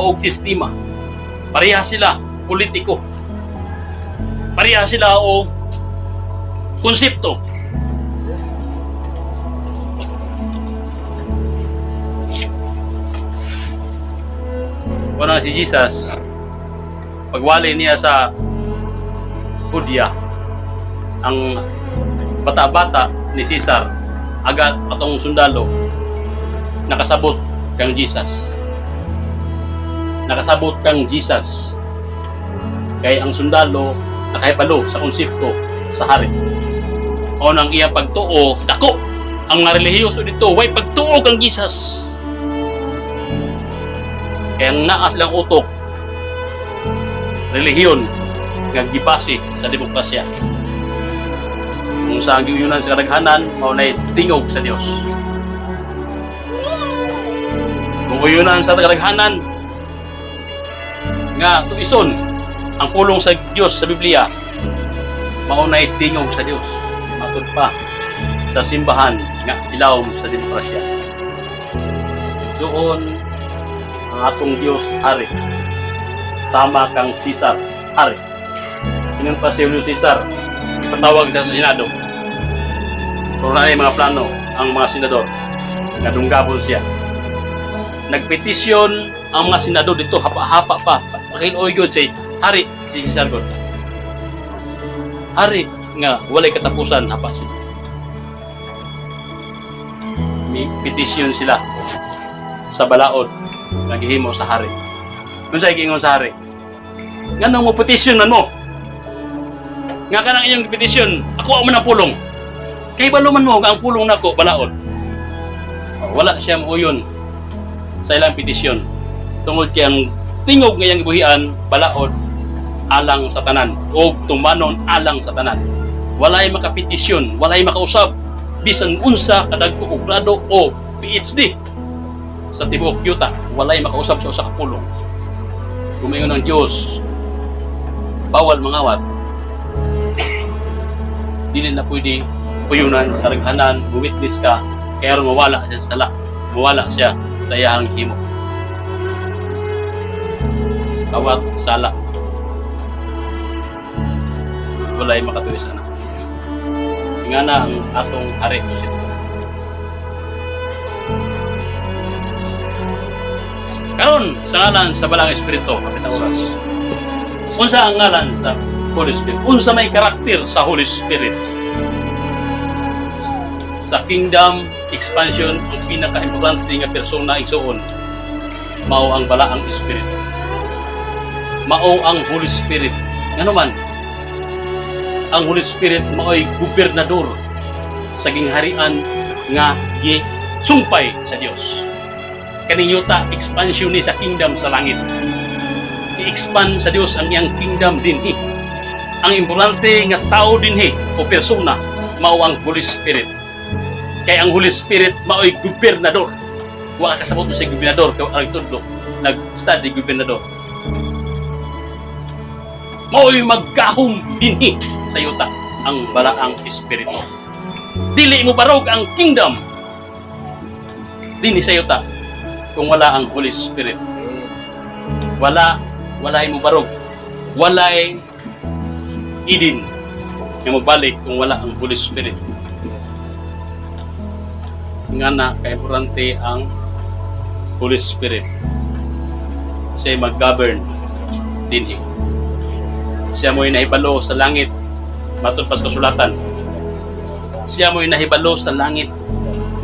[SPEAKER 1] og sistema. Pareha sila politiko. Pareha sila og konsepto. Wala si Jesus, pagwali niya sa Judea, ang bata-bata ni Caesar, agat atong sundalo, nakasabot kang Jesus. Nakasabot kang Jesus. Kay ang sundalo nakahibalo sa konsepto sa hari. O nang iya pagtuo, dako ang mga relihiyoso dito, way pagtuo kang Jesus. Kaya ang naa silang utok, relihiyon nga gibase sa demokrasya. Kung sa ang giuyunan sa kadaghanan, mao nay tingog sa Dios. Kung uyunan sa kadaghanan nga tuison ang pulong sa Dios sa Biblia, mao nay tingog sa Dios. Matud pa sa simbahan nga ilawom sa demokrasya. Doon ang atong Dios hari. Sama kang Caesar hari. Ingon pa si Julio Caesar, ipatawag siya sa Senado. Pero na mga plano ang mga senador nga dunggabon siya. Nagpetisyon ang mga senador dito, hapa-hapa pa. Pakiloy gyud say hari si Caesar god. Hari nga walay katapusan, hapa siya. May petisyon sila sa balaod nga gihimo sa hari. Kung sa giingon sa hari, nganong mo petisyon man mo? Nga kanang inyong petisyon, ako ang man ang pulong. Kay balo man mo nga ang pulong nako balaod. Wala siya muuyon sa ilang petisyon. Tungod kay ang tingog nga iyang gibuhian balaod alang sa tanan o tumanon alang sa tanan. Walay makapetisyon, walay makausab bisan unsa kadagko og grado o PhD sa tibuok yuta, walay makausab sa usa ka pulong. Gumingon ang Dios, bawal mangawat. Dili na pwede puyunan sa kadaghanan, witness ka, kaya aron mawala siya sa sala, mawala siya sa iyahang himo. Kawat sala. Walay makatuwis ana. Ingana ang atong hari konsepto. Karon sa ngalan sa Balang Espiritu, kapit ang oras. Unsa ang ngalan sa Holy Spirit. Unsa may karakter sa Holy Spirit? Sa kingdom expansion, ang pinaka-importante nga persona, igsuon, mao ang Balaang Espiritu. Mao ang Holy Spirit. Ngano man, ang Holy Spirit mao'y gobernador sa gingharian nga gisumpay sa Dios. Kaning yuta, expansion ni sa kingdom sa langit. I-expand sa Dios ang iyang kingdom dinhi. Ang importante nga tao dinhi o persona, mao ang Holy Spirit. Kay ang Holy Spirit mao'y gobernador. Wa ka kasabot sa gobernador kay ang tudlo nag-study gobernador. Mao'y maggahom dinhi sa yuta, ang Balaang Espiritu. Dili mo barog ang kingdom dinhi sa yuta kung wala ang Holy Spirit. Wala, walay mo barog. Walay Eden nga magbalik kung wala ang Holy Spirit. Nga na kaimportante ang Holy Spirit. Siya mag-govern dinhi. Siya mo'y nahibalo sa langit matod pa sa kasulatan. Siya mo'y nahibalo sa langit.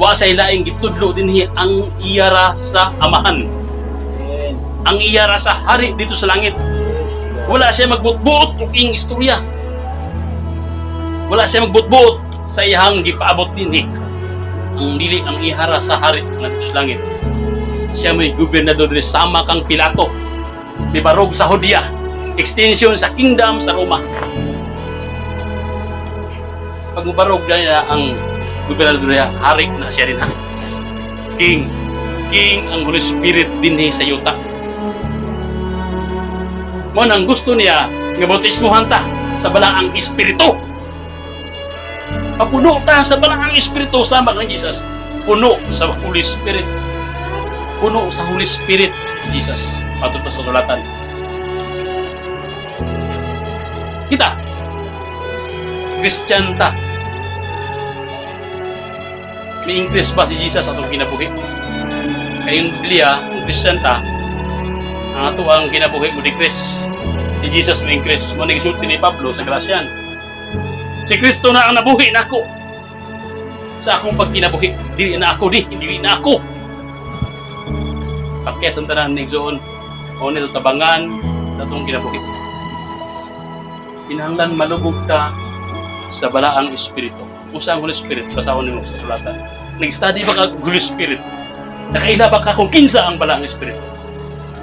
[SPEAKER 1] Wa say laing gitudlo dinhi, ang iyara sa Amahan.
[SPEAKER 2] Amen.
[SPEAKER 1] Ang iyara sa hari dito sa langit.
[SPEAKER 2] Yes, Lord.
[SPEAKER 1] Wala siya magbutbuot og ing istorya. Wala siya magbutbuot sa iyang gipaabot dinhi. Ang dili, ang ihara sa hari nga dito sa langit. Siya may gobernador diri sama kang Pilato. Mibarog sa Judea. Extension sa kingdom sa Roma. Pag mubarog na ang gobernador niya, hari na siya din. King. King ang Holy Spirit dinhi sa yuta. Mo nang gusto niya nga bautismuhan ta sa Balaang Espiritu. Papuno ta sa Balaang Espiritu sama kang Jesus. Puno sa Holy Spirit. Puno sa Holy Spirit, Jesus. Matod pa sa sulatan. Kita, Christian ta. May increase ba si Jesus sa atong kinabuhi? Kay yung Biblia, kung Christian ta, ang ato ang kinabuhi mo decrease. Si Jesus mo increase. Mo nagsulti ni Pablo sa Galatian. Si Kristo na ang nabuhi nako. Sa akong pagkinabuhi, dili na ako di, dili na ako. Pakyas ang tanan ni igsoon, o nito tabangan sa atong kinabuhi. Kinahanglan malubog ta sa Balaang Espiritu. Unsa ang Holy Spirit? Basahon nimo sa sulatan. Nag-study ba ka og Holy Spirit? Nakaila ba ka kung kinsa ang Balaang Espiritu?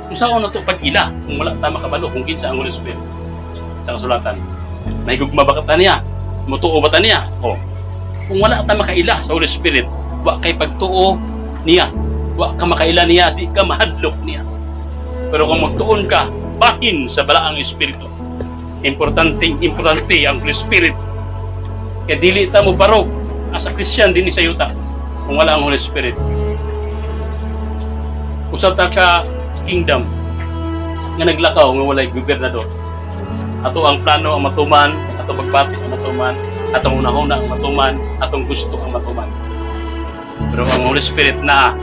[SPEAKER 1] Unsaon na to pag-ila kung wala ta makabalo kung kinsa ang Holy Spirit sa kasulatan? Nahigugma ba ka ta niya? Mutuo ba ta niya? O. Kung wala ta makaila sa Holy Spirit, wa kay pagtuo niya. Wa ka makaila niya, di ka mahadlok niya. Pero kung magtuon ka, bahin sa Balaang Espiritu. Importante, importante ang Holy Spirit. Kaya dili ta mo barog as a Christian dinhi sa yuta kung wala ang Holy Spirit. Usa ta ka kingdom nga naglakaw nga walay gobernador. Ato ang plano ang matuman, ato pagbati ang matuman, atong hunahuna ang matuman, atong gusto ang matuman. Pero ang Holy Spirit naa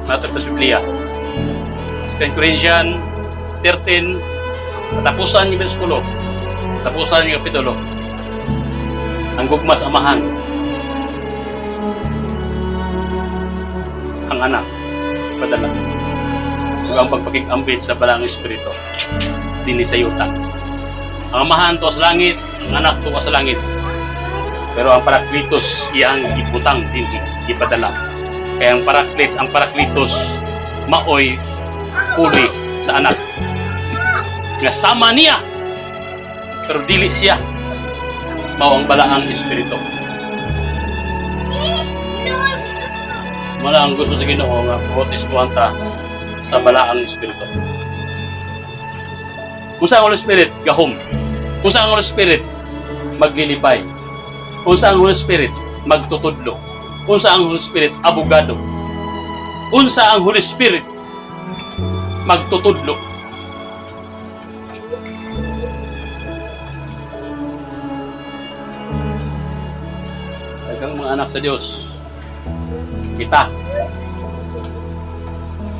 [SPEAKER 1] matod sa Biblia. 2 Corinthians 13, katapusan yung bersikulo, katapusan yung kapitulo. Ang gugma sa Amahan, ang Anak, padala. Ug ang pagpakig-ambit sa Balaang Espiritu dinhi sa yuta. Ang Amahan tuwa sa langit, ang Anak tuwa sa langit. Pero ang Parakletos iyang gibutang dinhi, gipadala. Kaya ang Parakletos maoy puli sa Anak. Nga sama niya, pero dili siya. Mao ang Balaang Espiritu. Mao ang gusto sa Ginoo nga bautismuhan ta sa Balaang Espiritu. Kung sa ang Holy Spirit, gahom. Kung sa ang Holy Spirit, maglilipay. Kung sa ang Holy Spirit, magtutudlo. Kung sa ang Holy Spirit, abogado. Kung sa ang Holy Spirit, magtutudlo. Daghang mga anak sa Dios. Kita.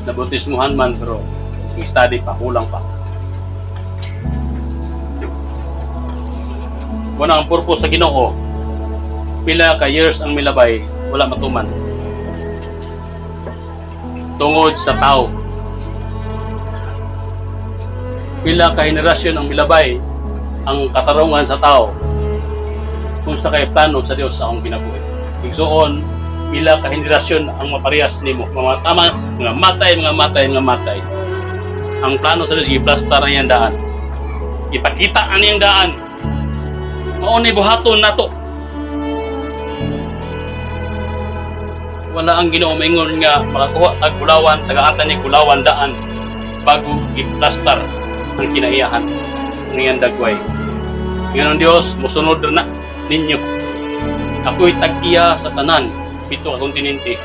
[SPEAKER 1] Nabautismuhan man pero study pa, kulang pa. Wala ang purpose sa Ginoo. Pila ka years ang milabay, wala matuman. Tungod sa tao. Pila ka henerasyon ang milabay ang katarungan sa tao kung sa kay plano sa Dios sa akong kinabuhi. Igsuon, pila ka henerasyon ang maparehas nimo, mga tama, mga matay, mga matay, mga matay. Ang plano sa Dios, giplastar ang iyang daan. Ipakita ang iyang daan. Mao ni buhaton nato. Wala ang Ginoo maingon nga makakuha tag bulawan, tagaatan ni bulawan daan bago giplastar ang kinaiyahan ng iyang dagway. Ngayon Dios, musunod na ninyo. Ako'y tag-iya sa tanan, pito ka kontinente,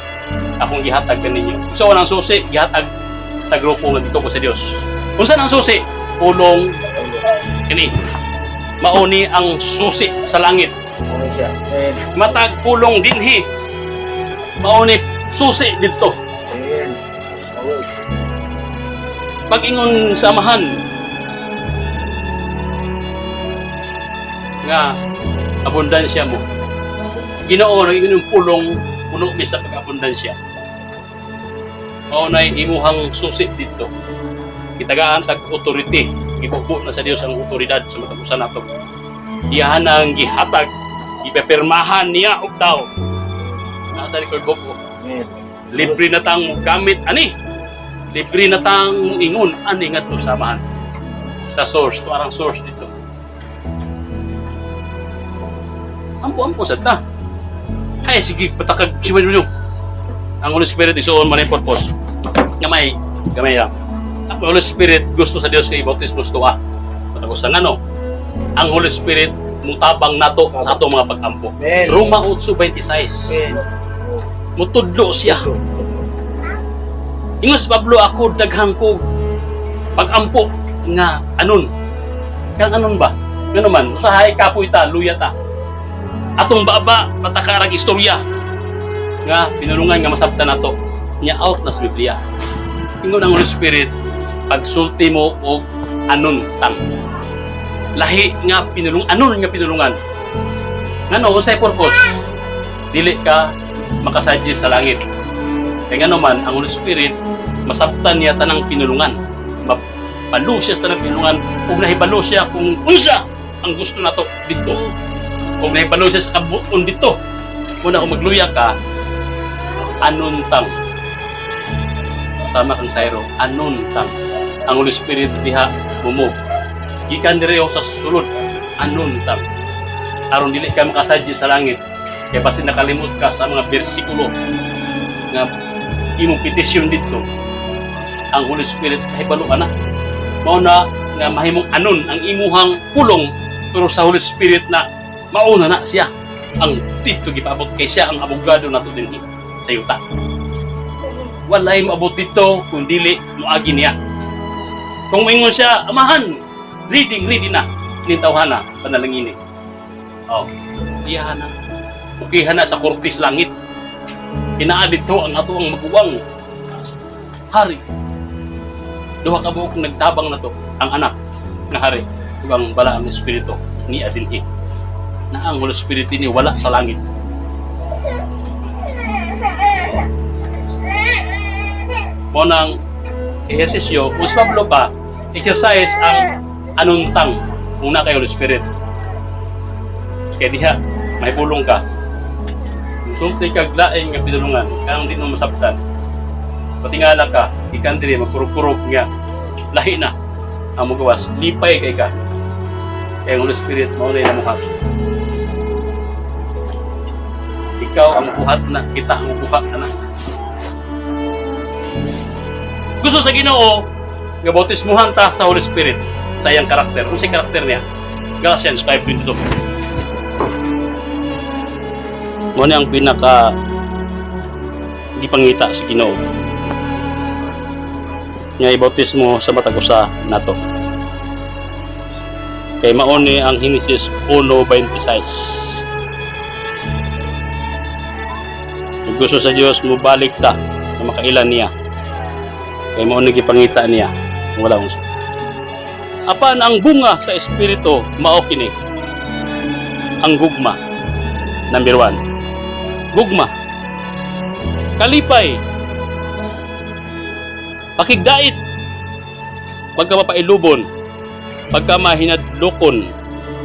[SPEAKER 1] akong gihatag kaninyo. So, ang susi, gihatag sa grupo nga dito ko sa Dios. Unsa nang susi? Pulong kini. Mauni ang susi sa langit.
[SPEAKER 2] Okay siya. Amen.
[SPEAKER 1] Matag pulong dinhi. Mauni susi didto.
[SPEAKER 2] Amen. Okay.
[SPEAKER 1] Pag-ingon sa Amahan nga abundansya mo. Ginoo naging yung pulong puno mi sa pag-abundansya. Mao nay imuhang susi didto. Gitagaan tag authority, gibubo na sa Dios ang otoridad sa matag usa nato. Iyahan ang gihatag, ipepirmahan niya og tao. Nasa record book ko.
[SPEAKER 2] Amen.
[SPEAKER 1] Libre na tang gamit ani. Libre na tang ingon ani ngadto sa Amahan. Sa source, parang source dito. Ampo-ampo sad ta. Ay, sige, patakag si mo. Ang Holy Spirit isuon man ang purpose. Gamay, gamay lang. Ang Holy Spirit gusto sa Dios kay bautismo sa tuwa. Patagos ang ano. Ang Holy Spirit mutabang nato sa atong mga pag-ampo.
[SPEAKER 2] Amen.
[SPEAKER 1] Roma 8:26.
[SPEAKER 2] Amen.
[SPEAKER 1] Mutudlo siya. Ingon si Pablo, ako daghang ko pag-ampo nga anon. Kang anon ba? Ngano man, usahay kapoy ta, luya ta. Atong baba, patakarag istorya nga pinulungan nga masabtan nato. Nya out na sa Biblia. Ingon ang Holy Spirit, pagsulti mo og anon tang. Lahi nga pinulung anon nga pinulungan. Ngano unsay purpose? Dili ka makasadyo sa langit. Kaya nga naman, ang Holy Spirit, masabtan niya tanang pinulungan. Mapalo siya sa tanang pinulungan. Kung nahibalo siya kung unsa ang gusto nato dito. Kung nahibalo siya sa kabuon dito. Muna kung magluya ka, anuntang. Sama kang sayro, anuntang. Ang Holy Spirit diha mumove. Gikan diri sa sulod, anuntang. Aron dili ka makasadyo sa langit. Kaya basin nakalimot ka sa mga bersikulo nga imong petisyon dito, ang Holy Spirit kahibalo ka na. Mao na nga mahimong anon ang imuhang pulong, pero sa Holy Spirit na mauna na siya ang dito gipaabot kay siya ang abogado nato dinhi sa yuta. Walay moabot dito kung dili moagi niya. Kung moingon siya, "Amahan, reading, ready na." Ning tawhana, panalangini. Oh, iyahan na. Ukihan na sa kortes langit. Inaa dito ang ato ang maguwang hari. Duha ka buok nagtabang na to, ang anak nga hari ug ang balaang espiritu ni dinhi. Na ang Holy Spirit ni wala sa langit. Mo nang ehersisyo, kung si Pablo pa, exercise ang anuntang kung na kay Holy Spirit. Kaya diha, may pulong ka. Kung sulti kag laing nga pinulungan, kang di mo masabtan. Patingala ka, ikan diri magkurog-kurog nga lahi na ang mugawas, lipay kay ka. Kaya ang Holy Spirit mao na namuhat. Ikaw ang buhat na, kita ang buhat na. Gusto sa Ginoo nga bautismuhan ta sa Holy Spirit sa iyang karakter. Unsay karakter niya? Galatians 5:22. Mo ni ang pinaka gipangita sa Ginoo nga ibautismo sa matag usa nato. Kay mao ni ang Henesis 1:26. Kung gusto sa Dios mobalik ta na makailan niya. Kay mao ni gipangita niya. Wala unsa. Apan ang bunga sa Espiritu mao kini: Ang gugma. Number 1. Gugma. Kalipay. Pakigdait. Pagka mapailubon. Pagka mahinadlokon.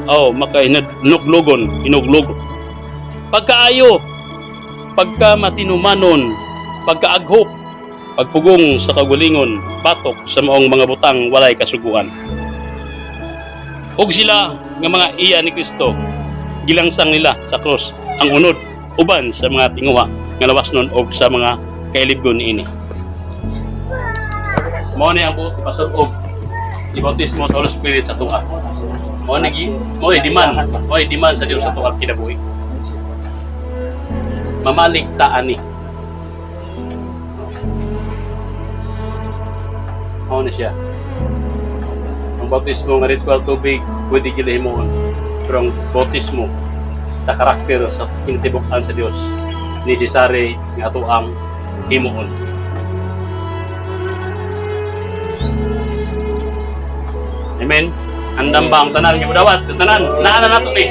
[SPEAKER 1] Oh, makahinadloklogon, hinuglog. Pagkaayo. Pagka matinumanon. Pagkaaghop. Pagpugong sa kagulingon, batok sa maong mga butang walay kasuguan. Ug sila nga mga iya ni Kristo, gilangsang nila sa krus ang unod uban sa mga tinguha nga lawas nun og sa mga kailibgon niini. Mao ni ang buot ipasul-ob ibautismo sa Holy Spirit sa atoa. Mao ni demand sa Dios sa atoa kinabuhi. Mamalig ta ani. Mao ni siya. Ang bautismo nga ritual tubig pwede gila himuon. Pero ang bautismo sa karakter sa kinatibuk-an sa Dios necessary nga ato ang himuon. Amen. Andam ba ang tanan nga mudawat? Ang tanan, naa na nato ni.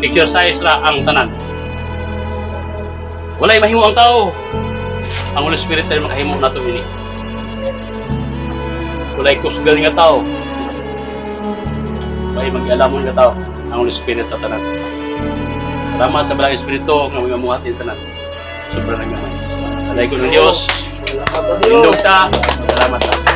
[SPEAKER 1] Exercise ra ang tanan. Walay mahimo ang tao. Ang Holy Spirit ay makahimo nato ini. Walay kusgan nga tao. Walay mag-alamon nga tao. Ang Holy Spirit sa tanan. Salamat sa Balaang Espiritu nga mamuhat din tanan. Sobra na gamay. Alay ko ng Diyos.
[SPEAKER 2] Salamat sa Diyos.
[SPEAKER 1] Tindog ta. Salamat ta.